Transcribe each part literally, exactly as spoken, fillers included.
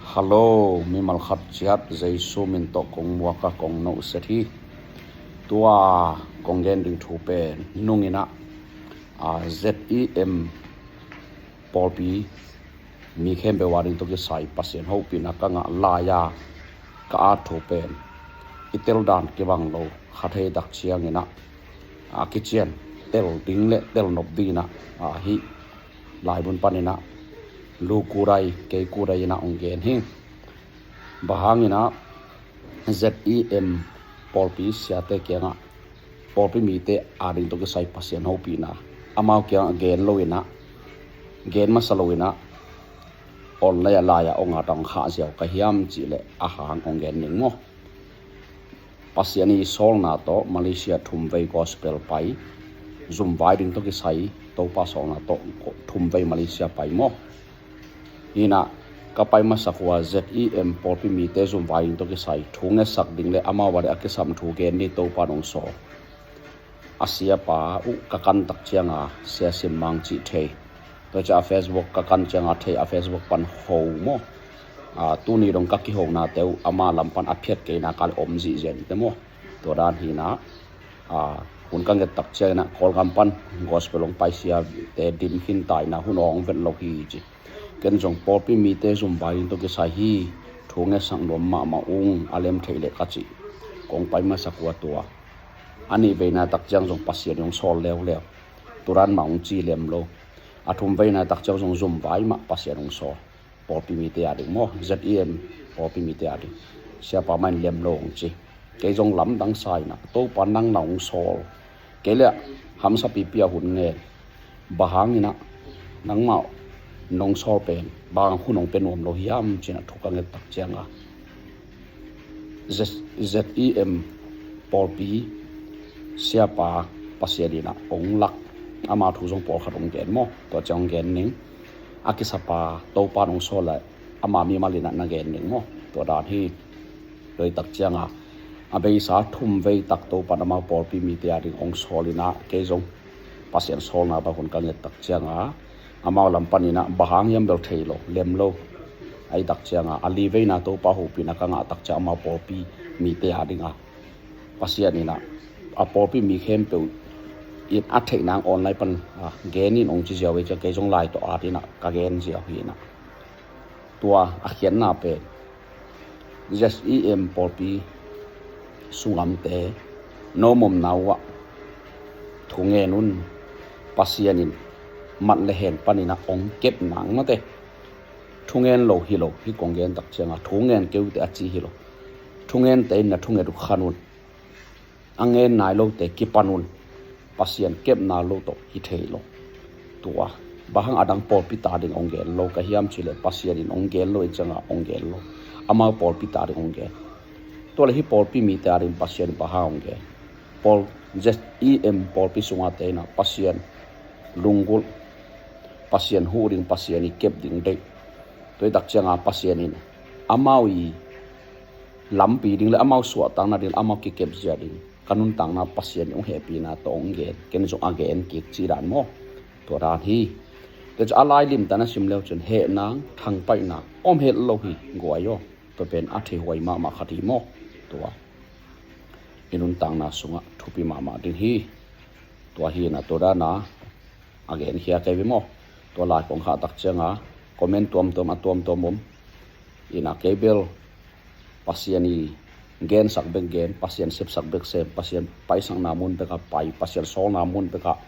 Hello, mimal khat ciat Jesu min tawh kong muak a, kong nohset hi. Tua kong gen ding thu pen nunginah, a, Z E M pawlpi mi khempeuh a ding tawh kisai Pasian hopihna ka ngah lai-a ka at thu pen i tel dan kibang lo kha thei tak cianginah, a, kician tel ding le tel nop dinginah, a, hih laibun paninah lu kudai kei kudai inah hong gen hi. Bang hanginah Z E M pawlpi siate kiangah pawlpi mite a ding tawh kisai Pasian hopihna amau kiangah gen loinah, gen masa loinah online a lai-a hong at a hong khah ziau ka hiam cihleh a hang hong gen ning maw? Pasian i sawlna tawh Malaysia thumvei gospel pai, zumvai ding tawh kisai Topa sawlna tawh thumvei Malaysia pai maw? Hinah ka pai masak ua Z E M pawlpi mite zumvai ding tawh kisai thu ngetsak ding le amau a ding a kisam thu gen ni Topa nong sawl. A siapa uh ka kan tak cianga Sia Sim Mang cih thei. Tua ciah a Facebook ka kan cianga thei, a Facebook pan ho maw? A, tuni dong ka kihonate uh ama lam pan a phiat keina kal om zihzian te maw? Tua dan hinah, a, hun ka nget tak cianginah Kawlgam pan gospel hong pai siate dim khin tainah hun hong vet lo hi ci. Ken zong pawlpi mite zumvai ding tawh kisai hi, thu ngetsak nuam mahmah ung a lem theih leh ka cih. Kong pai masak ua tua a nih veina tak ciang zong Pasian hong sawl leuleu. Turan mah hong ci lem lo. A thum veina tak ciang zong zumvai mah Pasian hong sawl. Pawlpi mite a ding maw? Z E M pawlpi mite a ding. Siapa mah in lem lo hong ci. Kei zong lamdang sa inah Topa nang na hong sawl. Kei le hamsa pipi a hun ngen. Bang hanginah nangmah nong sawl pen bang hun hong pia nuam lo hiam cinah thu ka nget tak cianga Z-, Z E M pawlpi siapa Pasian inah hong lak, ama thu zong pawlkhat hong gen maw? Tua ciang hong gen ning. A kisapa Topa nong sawl le ama mimal inah na gen ning maw? Tua dan hi. Tua hi tak cianga a beisa thumvei tak Topa in amau pawlpi mite a ding hong sawl inah kei zong Pasian sawlna bang hun ka nget tak cianga amau lam paninah bang hang hiam bel thei lo, lem lo. Ahi tak cianga a li veina Topa hopihna ka ngah tak ciang amau pawlpi mite a dinga Pasian inah a pawlpi mi khempeuh in a theih nang online pan, a, gen in hong ci ziau hi ciang kei zong lai tawh at inah ka gen ziau hi inah. Tua a khiatna pen Z E M pawlpi sungamte no momna uh ah thu ngen un. Pasian in mat le hen paninah hong kep nang mate. Thu ngen lo hi lo, hih kong gen tak cianga thu ngen kei uh teh a ci hi lo. Thu ngente in na thunget uh khan un. A ngen nai lote kipan un. Pasian kepna lo tawh hi thei lo. Tua bang hang a dang pawlpi ta ding hong gen lo ka hiam cihleh Pasian in hong gen lo, i cianga hong gen lo. Amau pawlpi ta ding hong gen. Tua le hih pawlpi mite a ding Pasian in bang hang hong gen? Pawl, Z E M pawlpi sunga te inah Pasian lunggulh, Pasian huh ding, Pasian i kep ding deih. Tua hi tak cianga Pasian in amau i lampi ding le amau suahtakna ding le amau kikep zia ding ka nuntakna Pasian i hong hehpihna tawh hong gen, ken zong a gen kik cih dan maw? Tua dan hi. Tua ciah a lai limtak na sim leu cun heh nang, thangpaihna om het lo hi guai aw. Tua pen a theihuai mahmah khat hi maw? Tua i nuntakna sungah thupi mahmah ding hi. Tua hi inah tua dana a genkhia kei ve maw? Tua lai kong khah tak cianga comment tuamtuam a tuamtuam om inah kei bel Pasian i gensak bek gen, Pasian sepsak bek sep, Pasian paisakna mun bekah pai, Pasian sawlna mun bekah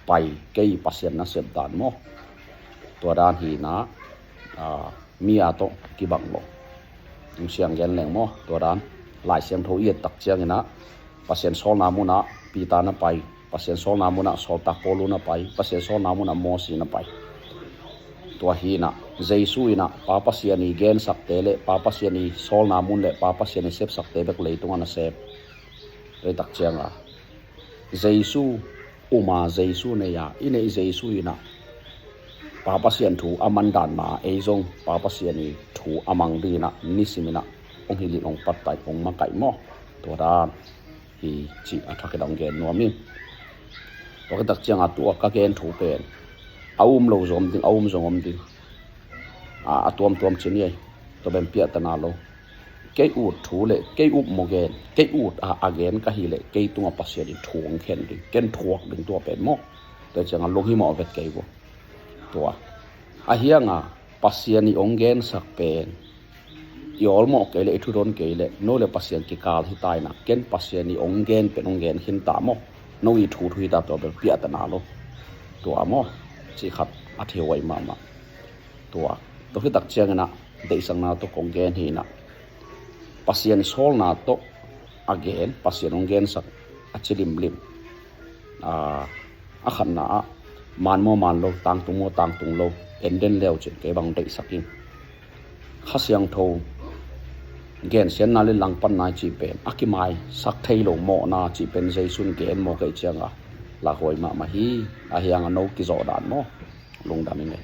pai, kei Pasian nasep dan maw? Tua dan hi inah, a, mi a tawh kibang lo. Hong siang gen leng maw? Tua dan Lai Siangtho i et tak cianginah Pasian sawlna munah Peter na pai, Pasian sawlna munah Sawltak Paulu na pai, Pasian sawlna munah Mosi na pai. Tua hi inah Jesu inah Pa Pasian i gensakte le Pa Pasian i sawlna mun le Pa Pasian i sepsakte bek leitungah na sep. Tua hi tak cianga Jesu uma, Jesu nei-a i neih Jesu inah Pa Pasian thu a man dan mah ei zong Pa Pasian i thu a mang dinginah nisiminah hong hilh in hong pattai hong makaih maw? Tua dan hi cih a thak in hong gen nuam ing. Tua ka tak cianga tua ka gen thu pen a um lo zong om ding, a um zong om ding. A, a tuamtuam cin hi ei. Tua pen piahtana lo. Kei ut thu le kei upmawh gen, kei ut a a gen ka hih leh kei tungah Pasian in thu hong khen ding, ken thuak ding tua pen maw. Tua ciangah lunghimawh vet kei vua. Tua ahi hangah Pasian i hong gensak pen i awlmawh kei leh i thudon kei leh no le Pasian kikal hi ta in ah, ken Pasian i hong gen pen hong gen khin ta maw. No i thu thu hi ta, tua pen piahtana lo. Tua maw, cih khat a thei huai mahmah. Tua, tua khit tak ciangin ah deihsakna tawh kong gen hi in ah, Pasian sawlna tawh a gen, Pasian hong gensak a ci limlim. A, a khatna ah, man maw man lo, tangtung maw tangtung lo, en den le uh cin kei bang deihsak ing. Kha Siangtho gensiatna le langpanna i cih pen a kimaisak thei lo mawhna cih pen Jesu in gen mawk ahih ciangah lakhuai mahmah hi. Ahi hangah no kizawh dan maw, lungdam ing ei.